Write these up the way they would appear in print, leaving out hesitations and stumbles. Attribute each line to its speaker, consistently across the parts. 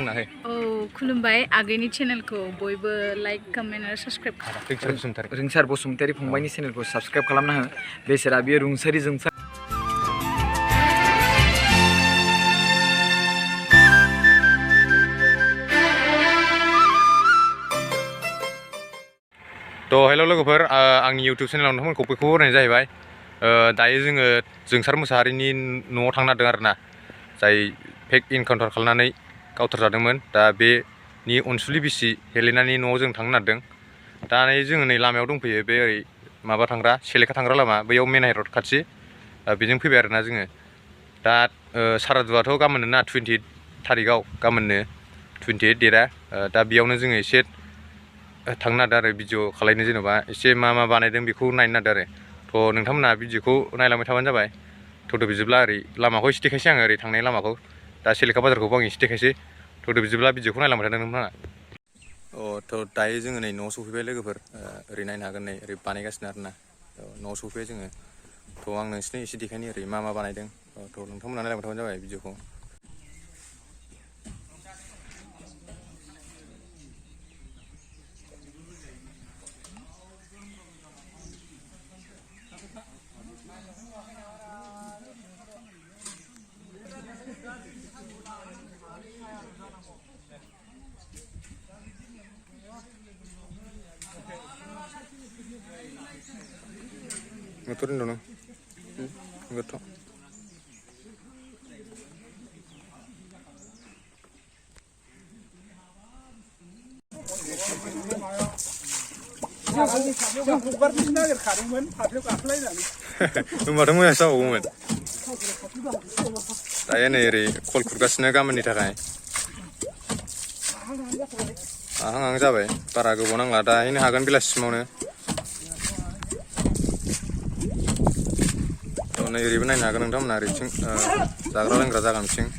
Speaker 1: खुलुमबाय आगैनि चेनेलखौ बयबो like comment आरो साबस्क्राइब खालाम।
Speaker 2: रिंसार बसुमतारी फंबायनि चेनेलखौ साबस्क्राइब खालामना हो। बेसोरा बियो रुंसारि जोंसार
Speaker 3: हेल' लोगोफोर आंनि इउटुब चेनेलाव नोंथांमोनखौ बयखौबो बरायनाय जाहैबाय। दायो जोङो जोंसार मोसाहारिनि न'आव थांनो नागिरदों आरोना, जाय फेक इनकाउन्टार खालामनानै गावथारजादोंमोन। दा बेनि अनसुलि बिसि हेलेनानि न'आव जों थांनो नागिरदों। दा जोङो नै लामायाव दंफैयो, बे ओरै माबा थांग्रा सेलेखा थांग्रा लामा, बैयाव मेन हाइरड खाथि बेजों फैबाय आरोना जोङो। दा सारादुआथ' गाबोननो ना 28 थारिखआव, गाबोननो 28 डेटआ। दा बेयावनो जोङो एसे थांनो नागिरदों आरो भिडिअ खालायनो, जेन'बा एसे मा बानायदों बेखौ नायनो नागिरदों आरो। नोंथांमोना भिडिअखौ नायलांबाय थाबानो जाबाय। बिदिब्ला ओरै लामाखौ एसे देखायसै आङो, ओरै थांनाय लामाखौ। दा सेलेखा बाजारखौबो आं एसे देखायसै। बिदिब्ला भिडिअखौ नायलांबाय थादों नोंथाङा। दायो जोङो नै न'आव सफैबाय लोगोफोर। ओरै नायनो हागोन, नै ओरै बानायगासिनो आरोना। न'आव सफैबाय जोङो। आं नोंसिनो एसे देखायनो ओरै मा बानायदों। नोंथांमोना नायलांबाय थाबानो जाबाय भिडिअखौ। Motorin dong, enggak tau. Kemarin saya umum. Saya nih kol kurgasnya gamen ditakai. Ang jabai, para kebonang lada ini hagan bilas semuanya. Nah, iri benar naga nengdam nari cing, zagra lengra zagam cing.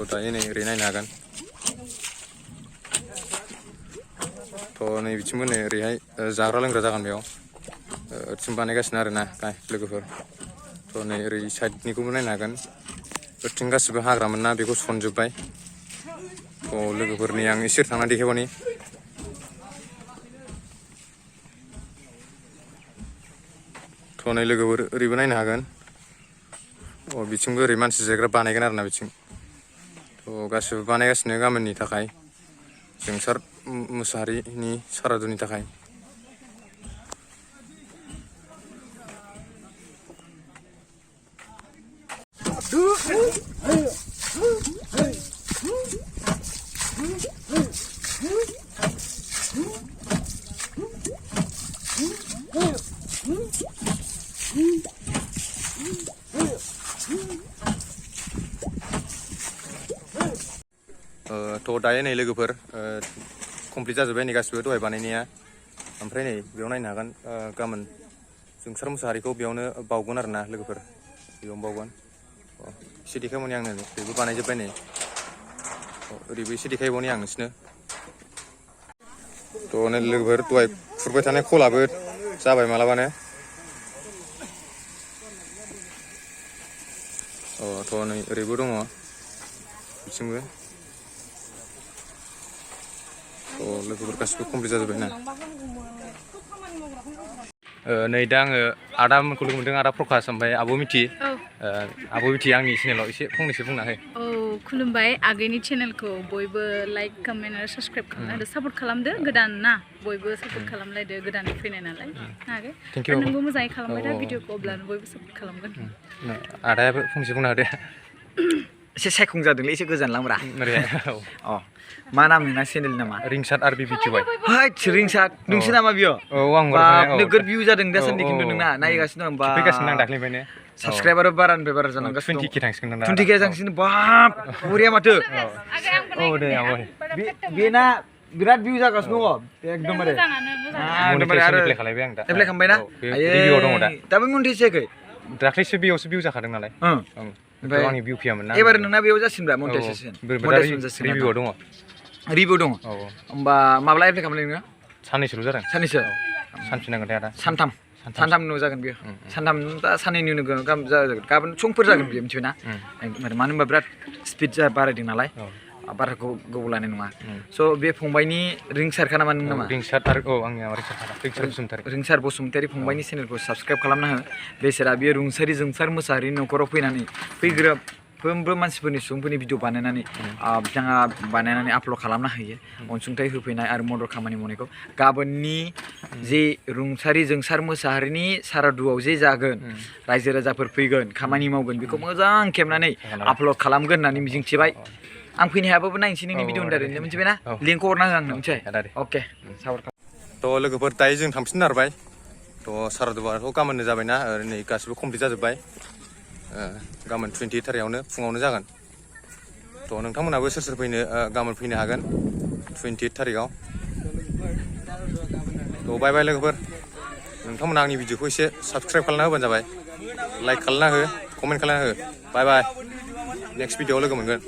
Speaker 3: Tanya ini iri naga. Nih bicim nih iri hai zagra lengra zagam beo. Cimbane gas nari nah, kai legofor. Nih iri side nih kumune naga. Tinggal sebuah hagram nah beko sonjubai. Legofor nih yang isir tangan di hewan nih. Nih लोगोफोर ओरैबो नायनो हागोन। बिथिंबो ओरै मानसि जिरायग्रा बानायगोन आरोना बिथिं। गासिबो बानायगासिनो गामिनि थाखाय, जोंसार मोसाहारिनि सारादुनि थाखाय। दायो नै लोगोफोर कमप्लिट जाजोब्बाय नै गासिबो दहाय बानायनाया। ओमफ्राय नै बेयाव नायनो हागोन, गाबोन जोंसार मोसाहारिखौ बेयावनो बावगोन आरोना लोगोफोर, बेयावनो बावगोन। एसे देखायबावनि आंनो, बेबो बानायजोब्बाय नै। ओरैबो एसे देखायबावनि आं नोंसिनो। नै लोगोफोर दहाय खुरबाय थानाय खलाबो जाबाय मालाबानो। नै ओरैबो दङ बिथिंबो। लोगोफोर गासिबो कमप्लिट जाजोब्बाय ना। नै दा आङो आदामोनखौ लोगो मोनदों, आदा प्रकाश ओमफ्राय आब' मिथि। आब' मिथि आंनि चेनेलाव एसे फंनैसो बुंना हो।
Speaker 1: खुलुमबाय आगैनि चेनेलखौ बयबो लाइक कमेन्ट आरो साबस्क्राइब खालामदो, सापर्ट खालामदो। गोदान ना, बयबो सापर्ट खालामलायदो, गोदानै फैनाय नालाय। आगै नोंबो मोजाङै खालामबाय दा भिडिअखौ, अब्लानो बयबो सापर्ट खालामगोन।
Speaker 3: आदायाबो फंनैसो बुंना होदो।
Speaker 2: एसे सायखं जादोंलै, एसे गोजान लांब्रा। मा नाम नोंना चेनेल नामा?
Speaker 3: रिंसार RBBTY।
Speaker 2: हाय रिंसार, नोंसो नामा बियो? नोगोर भिउ जादों दासान्दि खिन्थु नोंना, नायगासिनो दं।
Speaker 3: फैगासिनो आं दाख्लैनिफ्रायनो।
Speaker 2: साबस्क्राइबार बारानिफ्राय बारा जालांगासिनो।
Speaker 3: 20K थांसिगोन नोंना।
Speaker 2: 20K थांसिगोन, बाब बरिया माथो। बेना बिराद भिउ जागासिनो दङ एकदमबारे।
Speaker 3: एप्लाइ खालामबाय आं दा।
Speaker 2: एप्लाइ खालामबाय ना?
Speaker 3: रिभिउआव दङ दा।
Speaker 2: दाबो मनिटाइज जायाखै?
Speaker 3: दाख्लैसो बेयावसो भिउ जाखादों नालाय। ओमफ्राय आंनि भिउ फैयामोन ना।
Speaker 2: एबार नोंना बेयाव जासिनब्रा मनिटाइजेसन।
Speaker 3: रिभिउआव दङ।
Speaker 2: रिभिउ दङ। होमबा माब्ला एप्लाइ खालामनाय नोङो?
Speaker 3: साननैसोल' जादों।
Speaker 2: साननैसो?
Speaker 3: सानफिननांगोन दे आदा।
Speaker 2: सानथाम। सानथामनि उनाव जागोन बियो सानथाम दा साननैनि उनाव जागोन गाबोन समफोर जागोन बियो मिथिबायना मानो होनबा बिराद स्पिड बारायदों नालाय बारा गोबाव लानाय नङा स' बे फंबायनि रिंसार खाना मानो नामा रिंसार बसुमतारी फंबायनि चेनेलखौ साबस्क्राइब खालामना हो बेसोरा बियो रुंसारि जोंसार मोसाहारिनि न'खराव फैनानै फैग्रा फ्रोमबो मानसिफोरनि सुबुंफोरनि भिडिअ बानायनानै बिथाङा बानायनानै आपल'ड खालामना होयो अनसुंथाइ होफैनाय आरो मदद खामानि मावनायखौ गाबोननि जे रुंसारि जोंसार मोसाहारिनि सारादुआव जे जागोन रायजो राजाफोर फैगोन खामानि मावगोन बेखौ मोजां खेबनानै आपल'ड खालामगोन होननानै मिजिंथिबाय आं फैनो हायाबाबो नायनोसै नोंनि भिडिअनि दारैनो मिथिबायना लिंकखौ हरना हो आंनो मिथिबाय अके साबायखर
Speaker 3: थ' लोगोफोर दायो जों थांफिन नारबाय थ' सारादुआथ' गाबोननो जाबायना नै गासिबो कमप्लिट जाजोब्बाय गाबोन 20 थारिखआवनो फुङावनो जागोन थ' नोंथांमोनाबो सोर सोर फैनो गाबोन फैनो हागोन 20 थारिखआव थ' बाय बाय लोगोफोर नोंथांमोना आंनि भिडिअखौ एसे साबस्क्राइब खालामना होबानो जाबाय लाइक खालामना हो कमेन्ट खालामना हो बाय बाय नेक्स्ट भिडिअआव लोगो मोनगोन